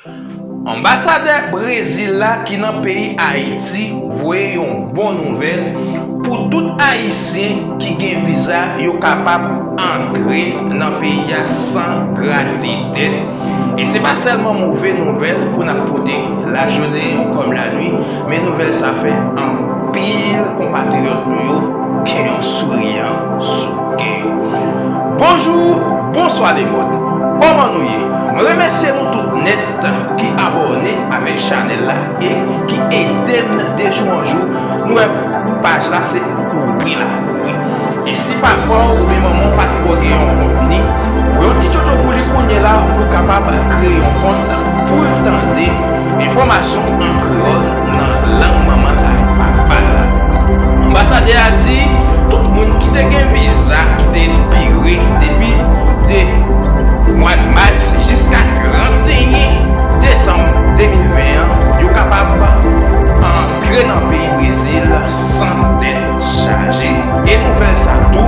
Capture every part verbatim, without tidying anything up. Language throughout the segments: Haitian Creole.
Anbasadè Brezil la ki nan peyi Ayiti voye yon bon nouvèl pou tout Ayisyen ki gen viza yo kapab antre nan peyi a san grate tèt. E se pa sèlman move nouvèl pou n ap pote lajounen kòm lanwi, men nouvèl sa fè anpil konpatriyòt nou yo gen yon souriyan sou kè yo. Bonjou, bonswa lemond. Kòman nou ye? Mwen remèsye nou tout nèt ki abòne avèk chanèl la e ki ede n de jou an jou. Nou wè paj la se kouvri la kouvri. E si papa w oubyen manman w pa t ko gen yon kont ni, yon ti tchotcho pou li kounye la pou l kapab kreye yon kont pou l tande enfòmasyon an kreyòl nan lang manman l ak papa l la. Anbasadè a di tout moun ki te gen viza ki te ekspire depi de mwa mas jiska tranteyen desanm de mil ven an, yo kapab antre nan peyi Brezil san tèt chaje. E nouvèl sa tou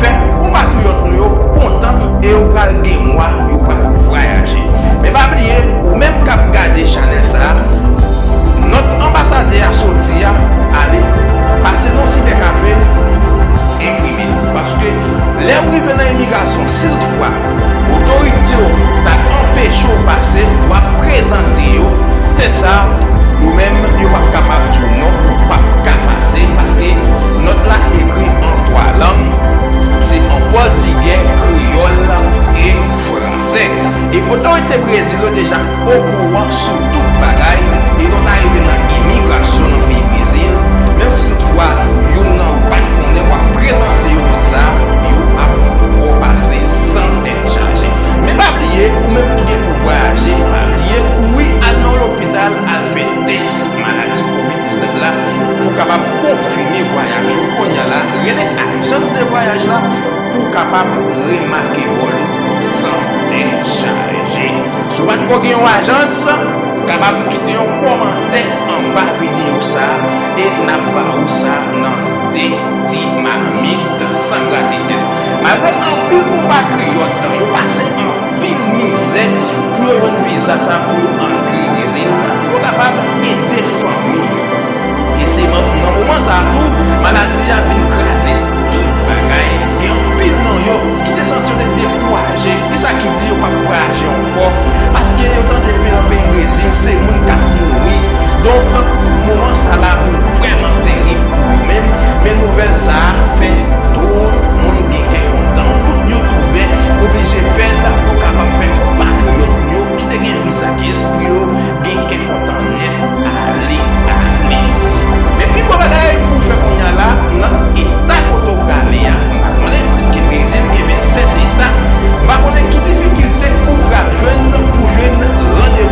fè konpatriyòt nou yo kontan e yo pral gen mwa yo pral vwayaje. Men pa bliye, ou menm k ap gade chanèl sa a, nòt anbasadè a soti a, ale pase nan sibèkafe, enprime l. Paske lè w rive nan imigrasyon, si toutfwa otorite yo ta anpeche w pase, w ap prezante yo. Se sa, ou menm, yo p ap kapab di w non, ou p ap ka pase, paske nòt la ekri an twa lang, se an pòtigè, kreyòl e fransè. E otorite Brezil yo deja okouran sou tout bagay, e lè w ta rive nan imigrasyon nan peyi Brezil, menm si toutfwa youn nan ou pa t konnen, w ap prezante yo nòt sa, yo ap fè w pase san tèt chaje. Men pa bliye, ou menm ki gen pou vwayaje, pa bliye kouri al nan lopital, al fè tès maladi kovid diznèf la pou kapab konfime vwayaj ou. Kounye a la, rele ajans de vwayaj la pou w kapab remake vòl ou san tèt chaje. Si w pa t ko gen yon ajans, ou kapab kite yon kòmantè anba videyo sa a e n ap ba ou sa nan de ti mamit san grate tèt. Malgre anpil konpatriyòt yo pase anpil mizè pou yo jwenn viza sa pou yo antre Brezil, pou yo kapab ede fanmi yo. E se nan, nan moman sa a tou, maladi a vin kraze tout bagay. Gen anpil nan yo ki te santi yo te dekouraje. Kisa ki di yo p ap vwayaje ankò? Paske yo tande ke nan peyi Brezil, se moun k ap mouri. Donk, moman sa la vrèman terib pou yo menm. Men nouvèl sa a fè tout moun gen kè kontan. Tout youtubè oblije fè l pou kapab fè konpatriyòt yo ki te gen viza ki ekspire yo gen kè kontan nèt ale ale. Men pi gwo bagay pou w fè kounye a la, nan eta kote w prale a, m pa konnen, paske Brezil gen vennsèt eta, m pa konnen ki difikilte ou pral jwenn pou jwenn randevou.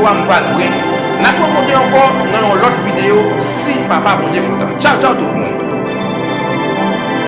Fanm pral vre. N ap rankontre ankò nan yon lòt videyo si Papa Bondye kontan. Tchaw, tchaw tout moun.